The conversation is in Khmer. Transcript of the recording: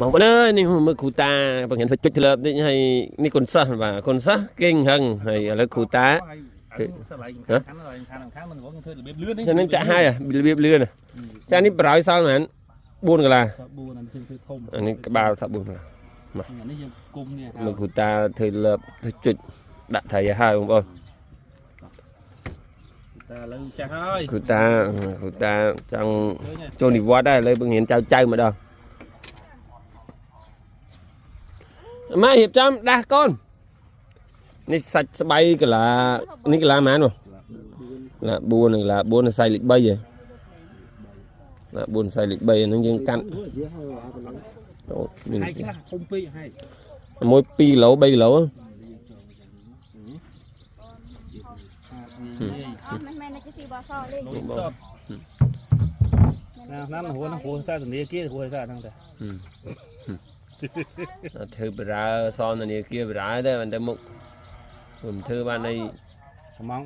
បងប្អូនអើយនេះមើលគ្រូតាបង្រៀនធ្វើចុចលើតិចហើយនេះគុណសិស្សបាទគុណសិស្សគេងហឹងហើយឥឡូវគ្រូតា ខាងមិនបងធ្វើរបៀបលឿននេះ នេះចាក់ហើយរបៀបលឿនចានេះប្រយសល់ប៉ុន្មាន4កន្លះ 4អានេះធ្វើធំ អានេះក្បាលថា4កន្លះ មកនេះយើងគុំនេះ មើលគ្រូតាធ្វើលើបធ្វើចុចដាក់ត្រីឲ្យហើយបងប្អូន តាឥឡូវចាស់ហើយ គ្រូតាគ្រូតាចង់ចូលនិវត្តន៍ដែរឥឡូវបង្រៀនចៅចៅម្ដងម៉ែរៀបចំដាស់កូននេះសាច់ស្បៃកន្លានេះកន្លាប៉ុន្មានបងកន្លា4កន្លា4សាច់លេខ3ហ៎កន្លា4សាច់លេខ3ហ្នឹងយើងកាត់អូមាន ហើយខ្លះធំពេកហើយ មួយ2គីឡូ3គីឡូ អត់មិនមែនជាស៊ីបសលេង លុយសតណាណាហួរណាហួរសារធនាគារហួរសារហ្នឹងតែ ធ្វើបរើសនធនាគារបរើទៅមិនទៅមុខមិនធ្វើបានអី កំងបាន